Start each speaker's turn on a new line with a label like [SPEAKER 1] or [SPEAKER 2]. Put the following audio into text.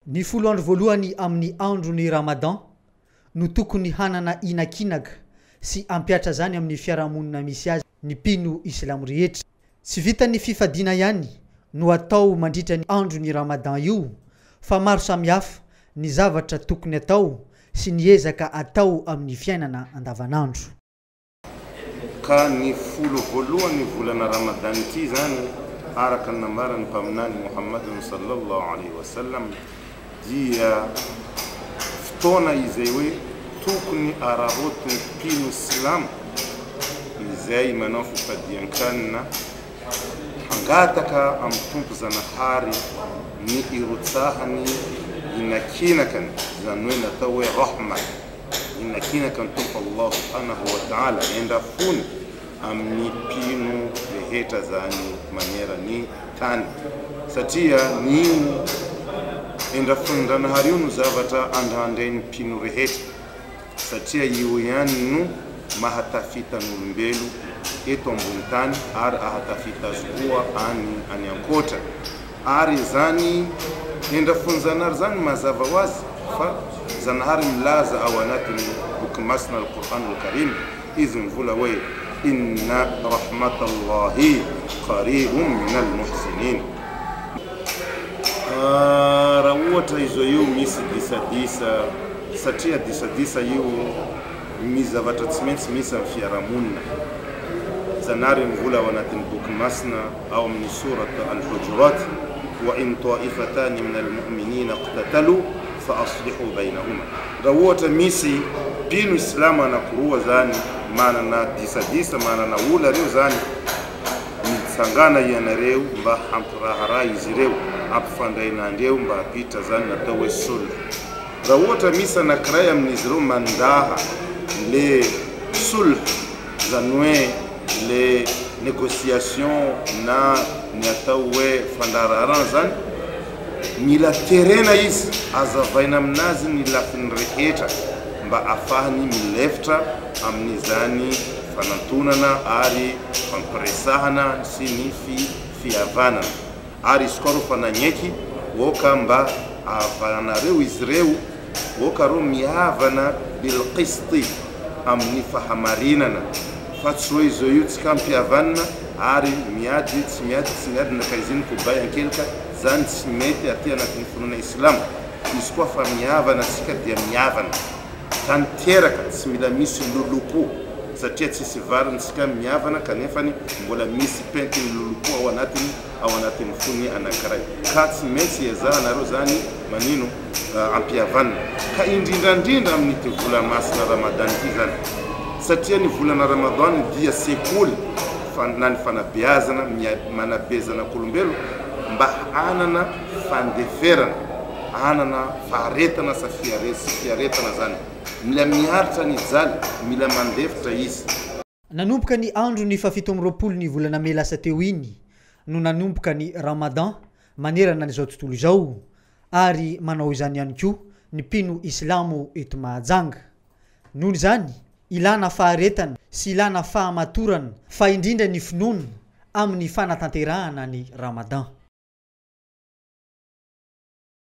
[SPEAKER 1] Ny folo andro voalohany amin'ny andron'ny Ramadan no tokony hanana hinakinaka sy hampiatra izany amin'ny fiarahamonina misy azy ny mpino islamo rehetra. Tsy vitan'ny fifadiana ihany no atao mandritra ny andron'ny Ramadan io fa maro samihafa ny zavatra tokony atao sy ny ezaka atao amin'ny fiainana andavanandro.
[SPEAKER 2] Ka ny folo voalohan'ny volana Ramadan ity izany, araka ny nambaran'ny Mpaminany Mohammadun Sallallahu Alaihi Wasallam, dia fotoana izay hoe tokony araraotin'ny mpino silamo izay manao fifadian-kanina hangataka amin'ny Tompo Zanahary ny hirotsahany hinakinakany, izany hoe natao hoe Rahma, hinakinaka ny Tompo Allah Subhanahu wa Ta'ala, endrafony amin'ny mpino rehetra zany maneran'ny tany satria ny io endrafon'Ndranahary io no zavatra andrandrain'ny mpino rehetra satria io ihany no mahatafita ny olombelo eto ambony tany ary ahatafita azy koa any any ankoatra ary izany endrafon'Zanahary zany mazava ho azy fa Zanahary milaza ao anatin'ny boky masina Al-Qur'an Al-Karim Izy mivola hoe, Inna rahmatallahi qaribun minal muhsinin. Raha ohatra izao io misy disadisa, satria disadisa io misy zavatra tsy maintsy misy amin'ny fiarahamonina. Zanahary mivola ao anatin'ny boky masina ao amin'ny sourate Al-Hujurat, Wa in ta'ifatani minal mu'minina iqtatalu fa aslihu bainahuma. Raha ohatra misy mpino islamo anakiroa zany manana disadisa, manana ola reo zany, mitsangana ianareo mba hampiraharaha izy ireo, ampifandraina andreo mba hampiditra zany natao hoe sulh. Raha ohatra misy anakiray amin'izy ireo mandaha le sulh, zany hoe le négociation na ny atao hoe fandraharaharana zany, Mila terena izy, azavaina aminazy ny lafiny rehetra mba afahany milefitra amin'izany fanantonana ary fampiresahana sy ny fihavanana. Ary izy koa rô fa nagneky, ôka mba ahavanareo izy reo, ôka rô mihavana bil qisti, amin'ny fahamarinana, fa tsy hoe izao io tsy ka ampihavanina ary miady tsy miady tsy miady na kaiziny kobay ankelika, Zany tsy mety aty anatin'ny finoana islamo, izy koa fa mihavana tsika dia mihavana tanteraka tsy mila misy lolompo satria tsisy valiny tsika mihavana kanefany mbola misy pentin'ny lolompo ao anatiny ao anatin'ny fony anakiray ka tsy maintsy iezahanareo zany manino ampihavanina ka indrindrandrindra amin'ity vola masina ramadan ity zany satria ny volana ramadan dia sekoly na ny fanabeazana manabe zanak'olombelo mba hanana fandeferana, hanana faharetana sa sy fiaretana zany. Mila miaritra ny jaly, mila mandefitra izy.
[SPEAKER 1] Nanomboka ny andron'ny fahafito amby roapolo ny volana mey lasa teo iny no nanomboka ny Ramadan manerana an'izao tontolo izao ary manao izany ihany koa ny mpino islamo eto Mahajanga. Noho izany, ilana faharetana sy ilana fahamatorana fa indrindra ny finoana amin'ny fanatanterahana ny Ramadan.